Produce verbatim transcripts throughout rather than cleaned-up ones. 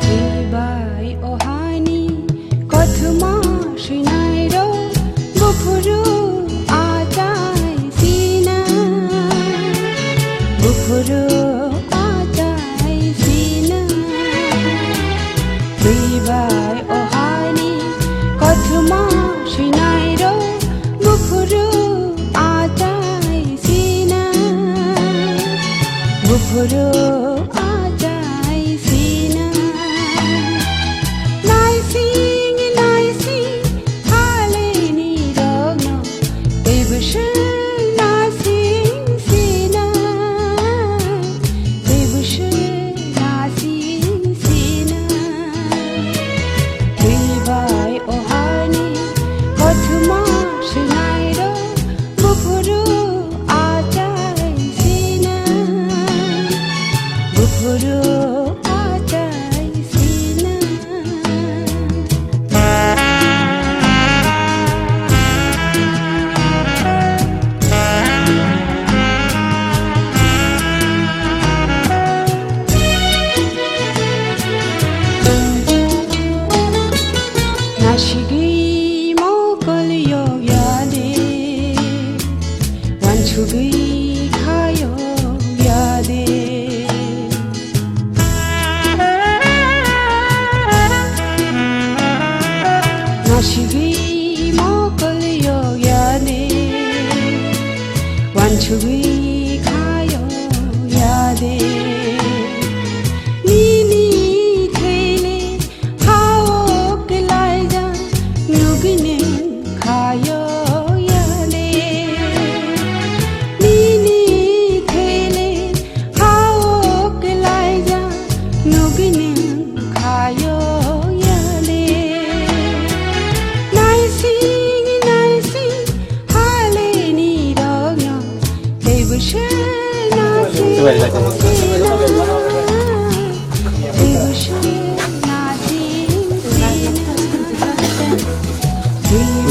Twibai o hani kothoma swinairok buphuru achai sina, buphuru achai sina. Twibai o hani kothoma swinairok buphuru achai sina, buphuru achai sina. Naising naising haleni rokno teibo se naising sina, teibo se naising sina. Twibai o hani kothoma swinairok buphuru achai sina, buphuru achai sina. Nasigwi mokol yok ya de, wansugwi kha yok ya de. Nasigwi mokol yok ya de, wansugwi kha yok ya de. Nini thele hao kelaijak nugwi nwng kha yok ya de. Nini thele hao kelaijak nugwi nwng kha yok ya de. Naising naising haleni rokno teibo se naising sina, teibo se naising sina.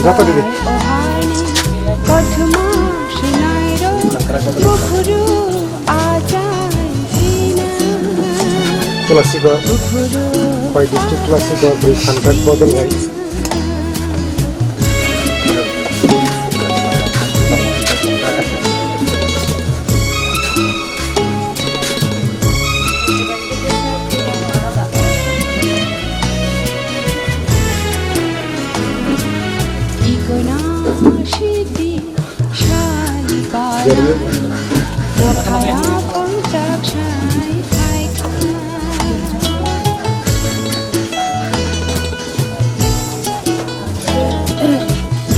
Joto dibi. Kothoma swinairok buphuru achai sina. Tulasi ba, buphuru bai district tulasi ba, bri santak bodol gai. Ikono siti sali para, nokhaya pongchak sai phaikha.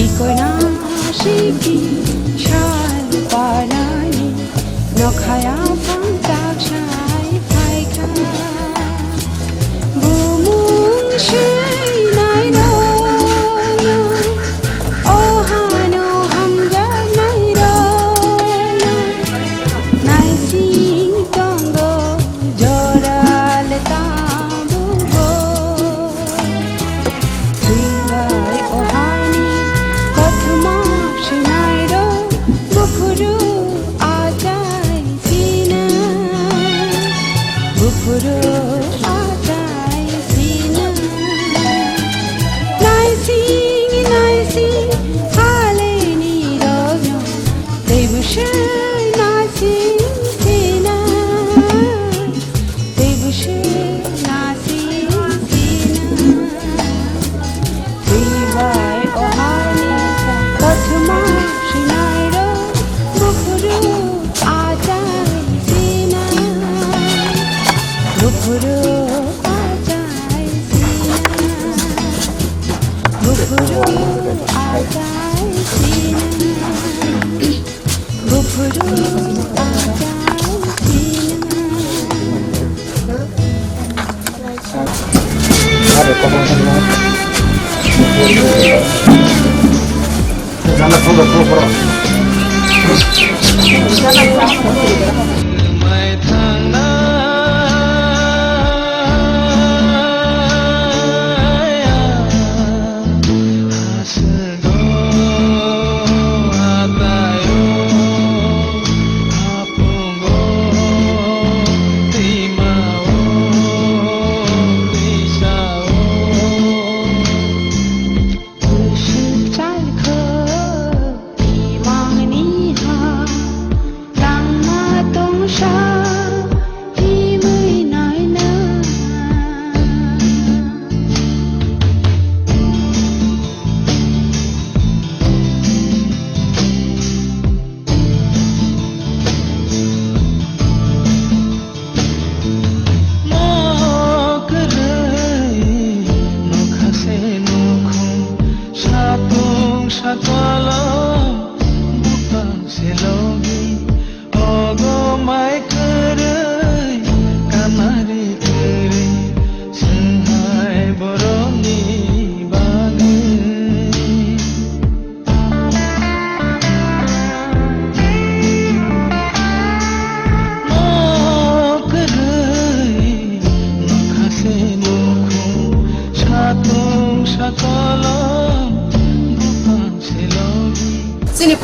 Ikono siki sal parani, nokhaya pangtak sai phaikha. Bumung swinai rokno, o hano hamjaknai rokno, naising tongo jora le tambugo. Twibai o hani kothoma swinairok buphuru achai sina, buphuru achai sina. Naising naising haleni rokno teibo se naising sina. Teibo se naising sina. Twibai o hani kothoma swinairok buphuru achai sina. Buphuru achai sina. Buphuru achai sina.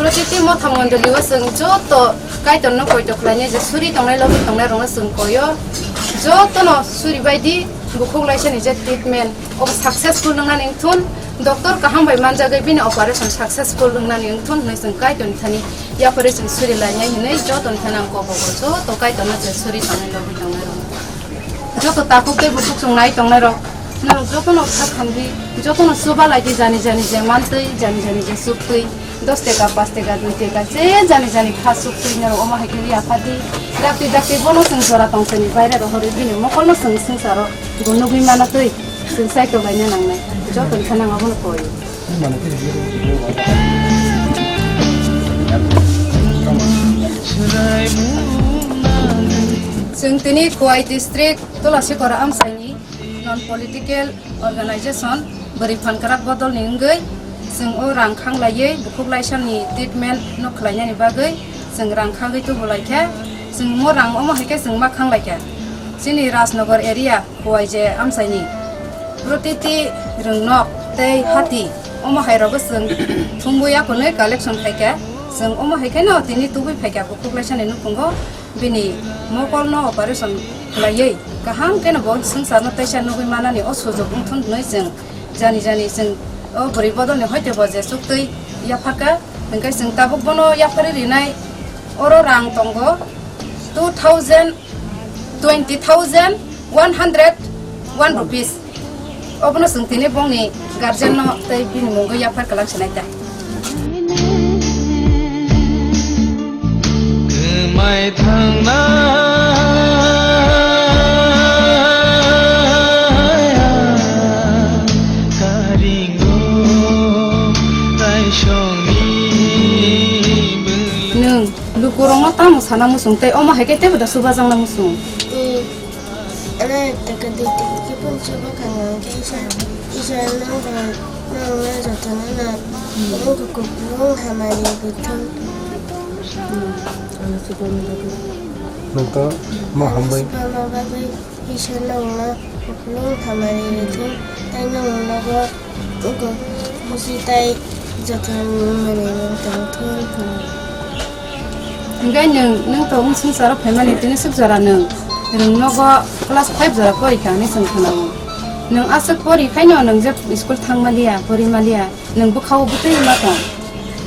Protiti motha mondoli o chwng joto Kaitor no koito khlainai je suri tongnai logi tongnai rok no chwng koyo, joto no suri bai di bukhuk laisa ni je treatment o successful wngna ni wngthun, doctor kaham bai manjagwi bini operation successful wngna ni wngthun hwnwi chwng Kaitor ni thani yapharwi chwng suri lainai hwnwi joto ni thani ang kok o joto Kaitor no je suri tongnai logi tongnai rok no. Joto takhuk tei bukhuk chwng nai tongnai rok, norok jotono kha khamdi, jotono chuba lai di, jani jani je mantwi, jani jani je chuktwi, dos teka, pas teka, dui teka, je jani jani kha chuktwi norok omo hai khe yapha di. Dakti dakti bono chwng jora tong chwngni baire rohorwi bini mokolno chwng swngcharo bo nugwi mano twi, chwng saitok laina nangnai. Joto ni thani ang abono koi. Chwng tini Khowai district Tulasikora amchaini non political organization Bwrwi Phankrak Bodol ni wngwi chwng o rang khanglaiwi bukhuk laisani treatment no khlainani bagwi chwng rang khagwi tubu laikha. Chwng mo rang omo hai khe chwng ma khanglaikha. Chini Rajnagar area Khowai je amchaini protiti rwngnok tei hati omo hai rogo chwng thumwi akonwi collection khaikha. Chwng omo hai kheno tini tubui phaikha bukhuk laisani nukhungo bini mokolno operation khlaiwi kaham kheno bo swngcharno teisa nugwi manani o sujok wngthun hwnwi chwng jani jani chwng o bwrwi bodolni hoite bo je chuktwi yapharkha. Hwnkhe chwng tabuk bono yapharwi rinai oro rang tongo two thousand twenty thousand one hundred one rupees. Obono chwng tini bongni guardian no tei bini mungwi yaphar kwlak sinai ta. Kwmai thangnai karingo taisongni bwlwi. Nwng lukurokno tamo sana muchung tei omo hai khe teibo da chubajakna muchung? Ano taka dui taka khe phone chuba kha nang khe isa isa nang nang na joto no na nang ko ko nang hamari buthu. Nang to mo hambai. Mama babai isa nang na nang hamari buthu tai nang na go Ogo, musi tai joto manwi tong thung. Hingke nwng, nwng to wng swngcharo phaimani tini swk jora nwng, nwng nogo class five jora pori kha hinwi chwng khwnao. Nwng aswk pori khaino nwng je school thang maliya, pori maliya, nwng bwkhao bwtwi ma tong.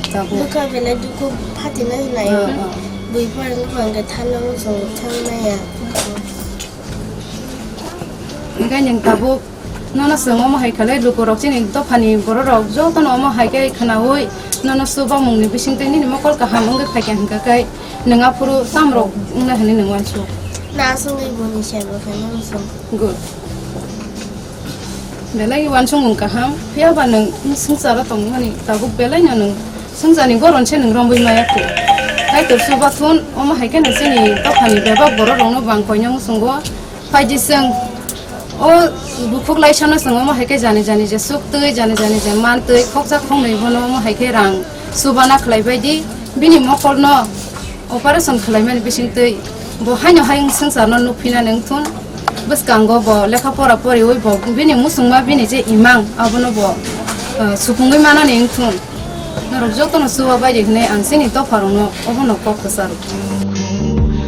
Tabuk. Bwkha belai dukhu phatina hinai. Oh, oh. Bui pharang bwkha hwnkhe thangna muchung thang maya. Hingke nwng tabuk nono chwng omo hai khalai lukurok chini dophani bororok jotono omo hai khe khwnaui nono chubamungni bisingtwi nini mokol kaham wngwi phaikha hwnkha khe nwng aphuru tamrok wngna hwnwi nwng uansuk. Na aswngwi boni sebo khe nwng song. Good. Belai uansukmung kaham, phiya ba nwng swngcharo tongmani tabuk belaino nwng swngcharni goron se nwng romwi maya kho. Kaitor chubathun omo hai kheno chini dophani bebak bororokno bang koinw muchungo. Phaidi chwng o bukhuk laisano chwng omo hai khe jani jani je suktwi, jani jani je mantwi, khoksa khoknwi bono omo hai khe rang chubana khlaibaidi, bini mokolno operation khlaimani bisingtwi bo haino hai swngcharno nukphinani wngthun. Bwskango bo lekha pora poriwi bo bini muchungma bini je imang abono bo, eh, supungwi manani wngthun. Norok jotono chubabaidi hwnwi ang chini dopharokno obono kok kwcharo.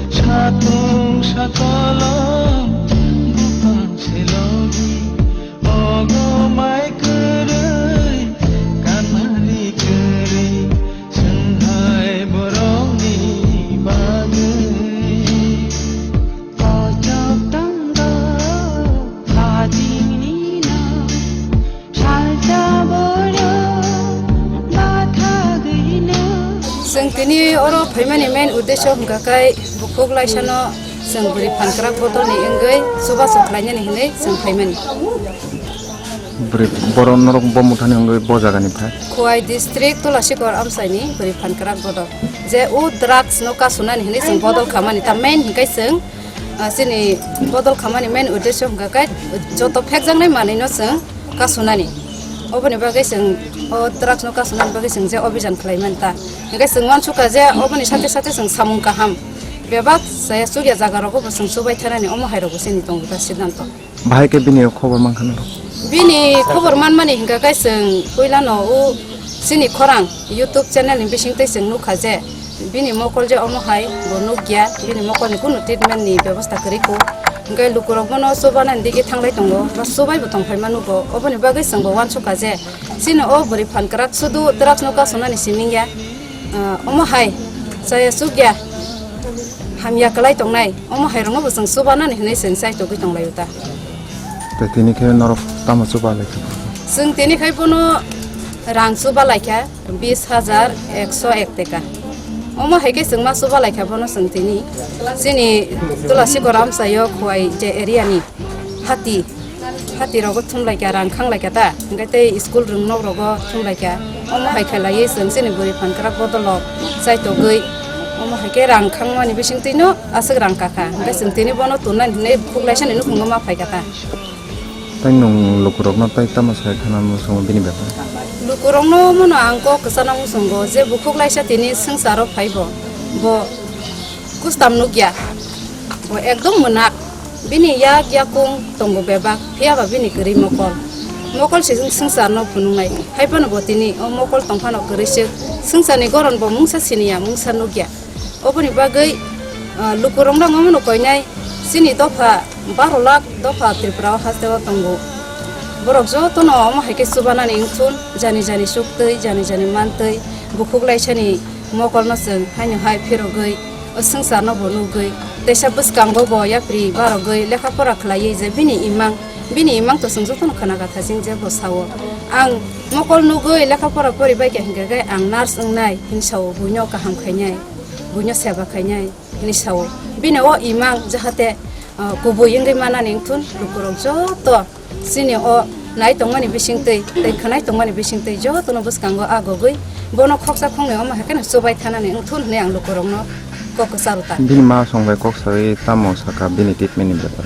Satung satolom buphang selogi, ogo mai kwrwi, kanmari kwrwi, chwng hai borokni bagwi. Kochok tongo, hajingni no. Salsa borok bathagwino. Chwng tini oro phaimani main uddesho hwnkha khe bukhuk laisano chwng bwrwi phankrak bodolni wngwi chubachu khlainani hwnwi chwng phaimani. Bwrwi borok norok bo muthani wngwi bo jagani phai? Khowai district Tulasikor amchaini bwrwi phankrak bodol. Je o drugs no kasunani hwnwi chwng bodol khamani ta main hwnkhe chwng Ah, chini bodol khamani main uddesho hwnkha khe joto phekjaknai manwino chwng kasunani. Oboni bagwi chwng o drugs no kasunani bagwi chwng je obijan khlaimani ta. Hwnkhe chwng uansukha je oboni sate sate chwng samung kaham bebak chaya chukya jagarogo bo chwng chubaithanani omo hairogo chini tongo ta siddhanto. Bahai khe bini khobor mankha norok? Bini khobor manmani hwnkha khe chwng puilano o Chini khorang YouTube channel ni bisingtwi chwng nukha je bini mokol je omo hai bo nukya, bini mokol ni kunu treatment ni bebosta kwrwi kho. Hwnkhe lukurok bono chubanani digi thanglai tongo, ba chubai bo tongphaima nugo. Oboni bagwi chwng bo uansukha je chini o bwrwi phan kwrak sudu drugs no kasonani simi ya. Ah, omo hai chaya chukya, hamya kwlai tongnai, omo hai rokno bo chwng chubanani hwnwi chwng chai togwi tonglaio ta. Tei tini khe norok tamo chuba lai kha? Chwng tini khai bono rang chuba lai kha bis hajar ekso ek teka. Omo hai khe chwng ma chuba lai kha bono chwng tini chini Tulasi Koram sayo Khowai je area ni hati, hati rogo thum lai kha, rang khang lai kha ta, hwnkhe tei school room nok rogo thum lai kha. Omo hai khe laiwi chwng chini bwrwi phan kwrak bodol rok chai togwi, omo hai khe rang khangmani bisingtwi no aswk rang kakha, hwnkhe chwng tini bono tonnani hwnwi bukhuk laisani nukhungo ma phai kha ta. Tei nwng lukurokno tei tamo sai khana muchungo bini bepar? Lukurokno mono ang kok kwchana muchungo je bukhuk laisa tini swngcharo phai bo, bo kustam nukya, bo ekdom mwnak, bini yak yakung tongo bebak, phiyaba bini kwrwi mokol. Mokol se swngcharno phunuknai, haiphano bo tini o mokol tongphano kwrwi swk, swngcharni goron bo mungsa siniya, mungsa nukya. Oboni bagwi, ah, lukurokno ang omono koinai, chini dopha baro lakh dopha Tripura o hasteo tongo. Borok jotono omo hai khe chubanani wngthun, jani jani chuktwi, jani jani mantwi, bukhuk laisani mokolno chwng haino hai phirogwi, o swngcharno bo nugwi, teisa bwskango bo yapri barogwi lekha pora khlaiwi je bini imang, bini imang to chwng jotono khna gatha chwng je bo sao. Ang mokol nugwi lekha pora poribai khe hwnkhe khe ang nurse wngnai hinwi sao, buino kaham khainai. Buino seba khainai hinwi sao. Bini o imang jahate, ah, kubui wngwi manani wngthun lukurok joto chini o nai tongmani bisingtwi tei khwnai tongmani bisingtwi jotono bwskango agogwi bono khoksa khoknwi omo hai kheno chubai thanani wngthun hwnwi ang lukurokno kok kwcharo ta. Bini ma song bai kok sawi tamo saka bini treatment ni bepar?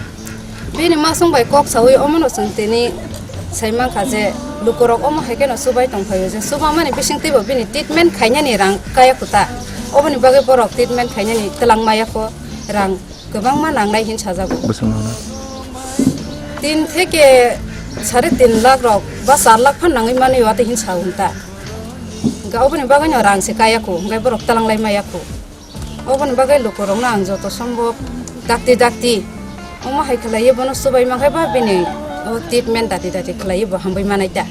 Bini masong bai kok sawi omono chwng tini sai mankha je lukurok omo hai kheno chubai tongphaio je chubamani bisingtwi bo bini treatment khainani rang kaya kho ta. Oboni bagwi borok treatment khainani twlang maya kho, rang kwbangma nangnai hin sajago. Bwswk nangna? Tin theke sare tin lakh rok ba char lakh phan nangwi mani wate hin sa hwn ta. Hwnkhe oboni bagwino rang se kaya kho, hwnkhe borok twlang lai maya kho. Oboni bagwi lukurokno ang joto sombok dakti dakti omo hai khlaiwi bono chubai mankhe ba bini o treatment dakti dakti khlaiwi bo hambai manai da.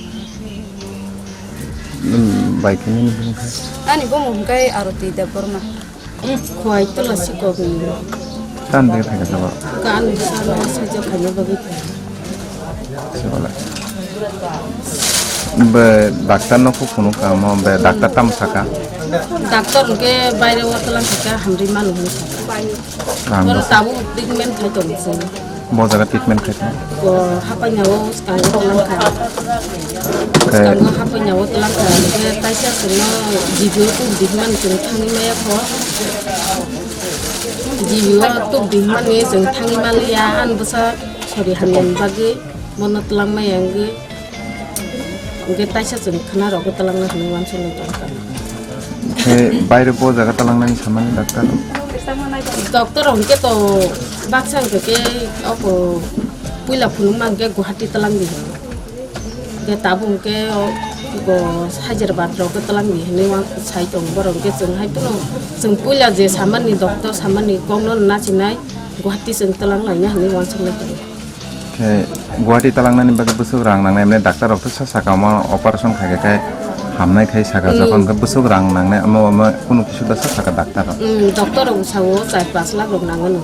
Nwng bai khe nini bumung khe? Ani bumung hwnkhe Aroti Debbarma. Khwai Tulasi Kokni. Tan de thangkha sabo? Kan sabo sujak khaina bagwi. Sibole. Be doctor no kho phunuk kha mo, be doctor tamo saka? Doctor hwnkhe baire o twlang kha, hamri manu hwnwi saka. Rang bono bo. Tabuk treatment khai tongo chwng. Bo jaga treatment khai tongo? Bo hapaina o swkango twlang kha. Khe swkango hapaina o twlang kha. Hwnkhe taisa chwngno G B o tuk di hwnmani chwng thangwi maya kho. G B o tuk di hwnmani chwng thangwi manliya, ani bwsa sori hamyani bagwi bono twlang maya wngwi. Hwnkhe taisa chwng khna rokgwi twlangna hwnwi uansuknai tongkha. Khe baire bo jaga twlangnani samani doctor? Doctor hwnkhe to baksa hwnkhe khe oko puila phunukma hwnkhe Guwahati twlangdi hwnwi. Hwnkhe tabuk hwnkhe o, o Hyderabad rokgwi twlangdi hwnwi uan-, sai tongo borok. Hwnkhe chwng hai phano chwng puila je samani doctor samani kokno nachinai Guwahati chwng twlang laina hwnwi uansuknai tongo. Khe Guwahati talangnani bagwi bwswk rang nangnai, mane doctor rok sa saka omo operation khaikhe khe hamnai khai saka. Hmm. Jokhon khe bwswk rang nangnai omo omo kunu kisu da sa saka doctor rok. Hmm, doctor rok sao char panch lakh rok nango no.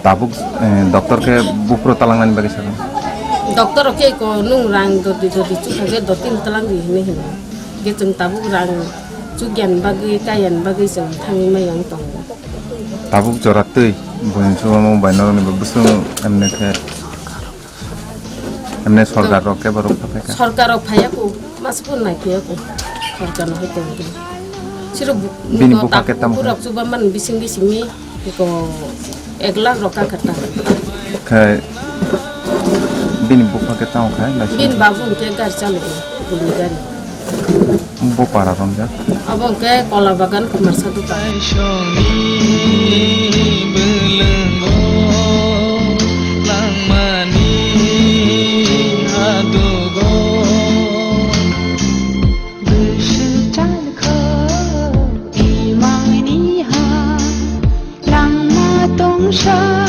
Tabuk, eh, doctor khe buphuru talangnani bagwi saka. Doctor rok khe ko nung rang dodi dodi chukha khe dotino talangdi hinwi hino. Khe chwng tabuk rang chukyan bagwi kayan bagwi chwng thangwi maya wng tongo. Tabuk jora twi buini chubamu bai norokni bo bwswk emne khe, emne sorkar rok khe borok phaikha. Sorkar rok phaiya kho, masa phone nai phaiya kho. Sorkar no hai tongdi. Siro bu-, bini bupha khe tamo khe? Buphurok chubaman bising bisingni ko ek lakh rok ka kha ta. Khe bini bupha khe tamo khe laising? Bini babu hwnkhe gari chalogo, buini gari. Bo para romjak. Abo hwnkhe Kola Bagan Kumarsa Dukan. Sa